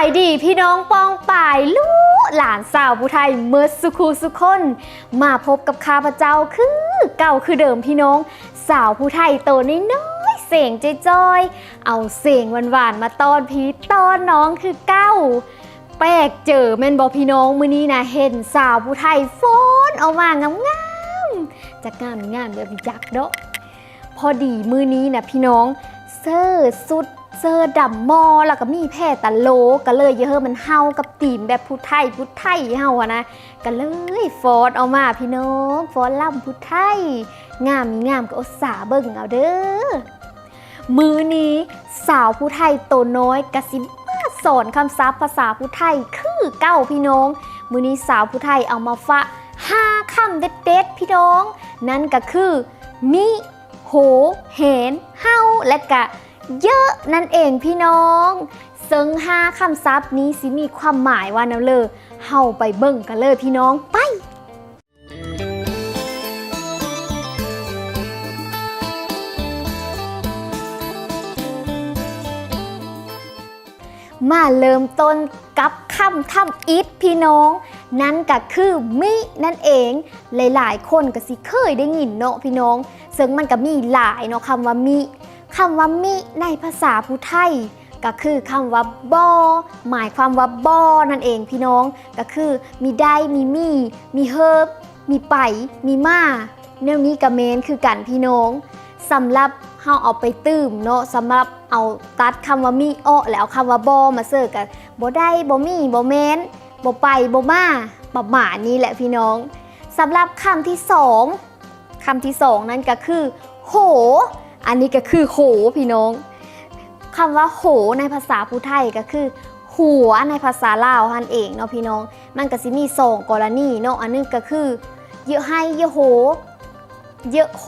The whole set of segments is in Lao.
ສະບາຍດີພີ່ນ້ອງປ້ອງປາຍ ລູກຫຼານສາວຜູ້ໄທເໝິດສູ່ຄູ່ສູ່ຄົນ ມາພົບກັບຂ້າພະເຈົ້າຄືເກົ່າຄືເດີມພີ່ນ້ອງ ສາວຜູ້ໄທໂຕນ້ອຍໆ ເສງຈ່ອຍໆ ເອົາເສງຫວານໆ ມາຕ້ອນພີ່ຕ້ອນນ້ອງຄືເກົ່າ. ແປກເຈີແມ່ນບໍ່ພີ່ນ້ອງ? ມື້ນີ້ນະເຫັນສາວຜູ້ໄທຟ້ອນອອກມາງາມໆ ຈັກງາມງາມແບບຈັກເນາະ. ພໍດີມື້ນີ້ນະພີ່ນ້ອງ ເສື້ອຊຸດ ເສື້ອດຳໝໍ້ ແລ້ວກໍມີແພຕະໂລ ກໍເລີຍຢາກໃຫ້ມັນເຮົາກັບທີມແບບຜູ້ໄທ ຜູ້ໄທເຮົາຫັ້ນນະ ກໍເລີຍຟ້ອນອອກມາພີ່ນ້ອງ ຟ້ອນລຳຜູ້ໄທ ງາມມີງາມກໍອົດສາເບິ່ງເອົາເດີ. ມື້ນີ້ສາວຜູ້ໄທໂຕນ້ອຍກະຊິມາສອນຄຳສັບພາສາຜູ້ໄທຄືເກົ່າພີ່ນ້ອງ. ມື້ນີ້ສາວຜູ້ໄທເອົາມາຝາກຫ້າຄຳເດັດໆ ພີ່ນ້ອງ ນັ້ນກະຄື ມິ ໂຫ ແຫນ ເຮົາ ແລະກະ ເຍີະ ນັ້ນເອງພີ່ນ້ອງ. ເຊິ່ງຫ້າຄຳສັບນີ້ຊິມີຄວາມໝາຍວ່າແນວເລີ ເຮົາໄປເບິ່ງກັນເລີຍພີ່ນ້ອງ ໄປ. ມາເລີ່ມຕົ້ນກັບຄຳທຳອິດພີ່ນ້ອງ ນັ້ນກະຄືມິນັ້ນເອງ. ຫຼາຍໆຄົນກະຊິເຄີຍໄດ້ຍິນເນາະພີ່ນ້ອງ ເຊິ່ງມັນກະມີຫຼາຍເນາະຄຳວ່າມິ. ຄຳວ່າມິໃນພາສາຜູ້ໄທ ກະຄືຄຳວ່າບໍ່ ໝາຍຄວາມວ່າບໍ່ນັ້ນເອງພີ່ນ້ອງ ກະຄືມີໄດ້ ມີມີ ມີເຮີບ ມີໄປ ມີມາ ແນວນີ້ກະແມ່ນຄືກັນພີ່ນ້ອງ. ສຳລັບເຮົາເອົາໄປຕື່ມເນາະ ສຳລັບເອົາຕັດຄຳວ່າມິອອກ ແລ້ວເອົາຄຳວ່າບໍ່ມາເສີກະ ບໍ່ໄດ້ ບໍ່ມີ ບໍ່ແມ່ນ ບໍ່ໄປ ບໍ່ມາ ປະມານນີ້ແຫຼະພີ່ນ້ອງ. ສຳລັບຄຳທີສອງ ຄຳທີສອງນັ້ນກະຄື ໂຫ ອັນນີ້ກະຄືໂຫພີ່ນ້ອງ. ຄຳວ່າໂຫໃນພາສາຜູ້ໄທກະຄື ຫົວ ໃນພາສາລາວຫັ້ນເອງເນາະພີ່ນ້ອງ. ມັນກະຊິມີສອງກໍລະນີເນາະ ອັນໜຶ່ງກະຄື ເຢາະໄຮ ເຢາະໂຫ ເຢາະໂຫ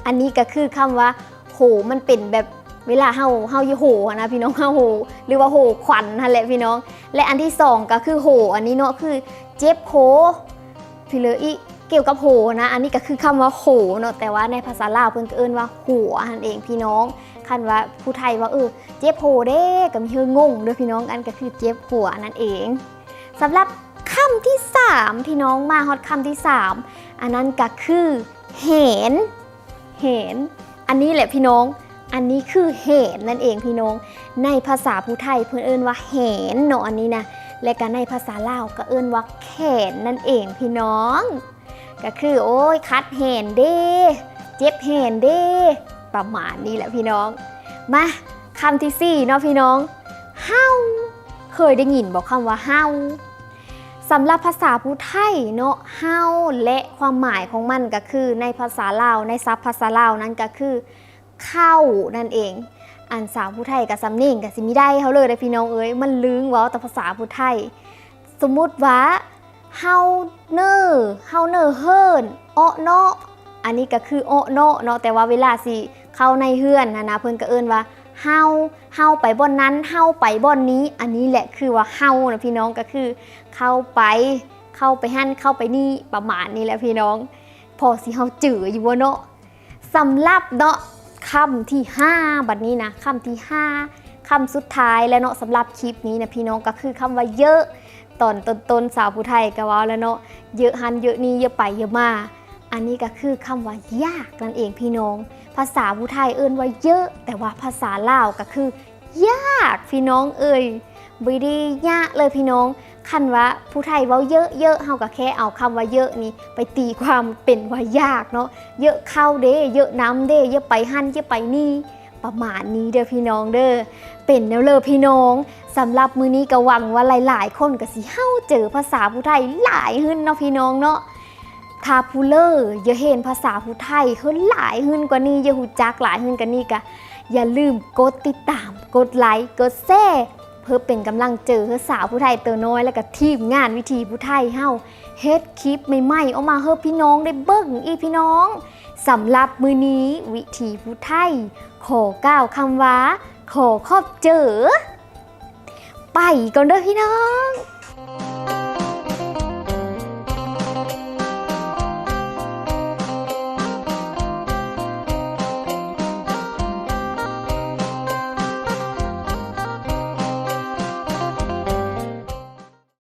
ອັນນີ້ກະຄືຄຳວ່າໂຫ ມັນເປັນແບບເວລາເຮົາ ເຮົາເຢາະໂຫຫັ້ນນະພີ່ນ້ອງ ເຮົາໂຫ ຫຼືວ່າໂຫຂວັນຫັ້ນແຫຼະພີ່ນ້ອງ. ແລະອັນທີສອງກະຄືໂຫ ອັນນີ້ເນາະ ຄືເຈັບໂຫ ພີ່ເລີອີ ກ່ຽວກັບໂຫນະ ອັນນີ້ກະຄືຄຳວ່າໂຫເນາະ ແຕ່ວ່າໃນພາສາລາວເພິ່ນກະເອີ້ນວ່າຫົວຫັ້ນເອງພີ່ນ້ອງ. ຄັນວ່າຜູ້ໄທວ່າ ເອີ ເຈັບໂຫເດ້ ກະມີເຮີງົງເດີພີ່ນ້ອງ ອັນກະຄືເຈັບຫົວນັ້ນເອງ. ສຳລັບຄຳທີສາມ ພີ່ນ້ອງ ມາຮອດຄຳທີສາມ ອັນນັ້ນກະຄື ແຫນ ແຫນ ອັນນີ້ແຫຼະພີ່ນ້ອງ ອັນນີ້ຄືແຫນນັ້ນເອງພີ່ນ້ອງ. ໃນພາສາຜູ້ໄທເພິ່ນເອີ້ນວ່າແຫນເນາະ ອັນນີ້ນະ ແລະກະໃນພາສາລາວກະເອີ້ນວ່າແຂນນັ້ນເອງພີ່ນ້ອງ. ກະຄື ໂອ້ຍ ຄັດແຫນເດ້ ເຈັບແຫນເດ້ ປະມານນີ້ແຫຼະພີ່ນ້ອງ. ມາ ຄຳທີສີ່ເນາະພີ່ນ້ອງ ເຮົາ ເຄີຍໄດ້ຍິນບໍ່ຄຳວ່າເຮົາ? ສຳລັບພາສາຜູ້ໄທເນາະ ເຮົາ ແລະຄວາມໝາຍຂອງມັນກະຄື ໃນພາສາລາວ ໃນສັບພາສາລາວນັ້ນກະຄື ເຂົ້ານັ້ນເອງ. ອັນສາວຜູ້ໄທກະສຳນຽງກະຊິມີໄດ້ເຮົາເລີຍເດ້ພີ່ນ້ອງເອີຍ ມັນລຶງເວົ້າແຕ່ພາສາຜູ້ໄທ. ສົມມຸດວ່າ ເຮົາເນີ ເຮົາເນີເຮີ້ນ ເອາະເນາະ ອັນນີ້ກະຄືເອາະເນາະເນາະ ແຕ່ວ່າເວລາຊິເຂົ້າໃນເຮືອນຫັ້ນນະ ເພິ່ນກະເອີ້ນວ່າເຮົາ ເຮົາໄປບ່ອນນັ້ນ ເຮົາໄປບ່ອນນີ້ ອັນນີ້ແຫຼະຄືວ່າເຮົານະພີ່ນ້ອງ ກະຄືເຂົ້າໄປ ເຂົ້າໄປຫັ້ນ ເຂົ້າໄປນີ້ ປະມານນີ້ແຫຼະພີ່ນ້ອງ. ພໍຊິເຮົາຈື່ຢູ່ບໍ່ເນາະ? ສຳລັບເນາະ ຄຳທີຫ້າ ບັດນີ້ນະ ຄຳທີຫ້າ ຄຳສຸດທ້າຍແລ້ວເນາະ ສຳລັບຄລິບນີ້ນະພີ່ນ້ອງ ກະຄືຄຳວ່າເຍີະ. ຕອນຕົ້ນໆ ສາວຜູ້ໄທກະເວົ້າແລ້ວເນາະ ເຍີະຫັ້ນເຍີະນີ້ ເຍີະໄປເຍີະມາ ອັນນີ້ກະຄືຄຳວ່າຢາກນັ້ນເອງພີ່ນ້ອງ. ພາສາຜູ້ໄທເອີ້ນວ່າເຍີະ ແຕ່ວ່າພາສາລາວກະຄື ຢາກ ພີ່ນ້ອງເອີຍ ບໍ່ໄດ້ຍາກເລີຍພີ່ນ້ອງ. ຄັນວ່າຜູ້ໄທເວົ້າເຍີະ ເຍີະ ເຮົາກະແຄ່ເອົາຄຳວ່າເຍີະນີ້ໄປຕີຄວາມເປັນວ່າຢາກເນາະ ເຍີະເຂົ້າເດ້ ເຍີະນ້ຳເດ້ ເຍີະໄປຫັ້ນ ເຍີະໄປນີ້ ປະມານນີ້ເດີພີ່ນ້ອງເດີ. ເປັນແນວເລີພີ່ນ້ອງ ສຳລັບມື້ນີ້ກະຫວັງວ່າຫຼາຍໆຄົນກະຊິເຮົາເຈີພາສາຜູ້ໄທຫຼາຍຂຶ້ນເນາະພີ່ນ້ອງເນາະ. ຖ້າຜູ້ເລີຢາກເຫັນພາສາຜູ້ໄທເຮີ້ນຫຼາຍຂຶ້ນກວ່ານີ້ ຢາກຮູ້ຈັກຫຼາຍຂຶ້ນກວ່ານີ້ກະຢ່າລືມກົດຕິດຕາມ ກົດໄລ ກົດແຊ ເພື່ອເປັນກຳລັງເຈີໃຫ້ສາວຜູ້ໄທໂຕນ້ອຍ ແລະກະທີມງານວິຖີຜູ້ໄທເຮົາເຮັດຄລິບໃໝ່ໆອອກມາໃຫ້ພີ່ນ້ອງໄດ້ເບິ່ງອີກພີ່ນ້ອງ. ສຳລັບມື້ນີ້ວິຖີຜູ້ໄທຂໍກ່າວຄຳວ່າ ຂໍຂອບເຈີ ໄປກ່ອນເດີພີ່ນ້ອງ.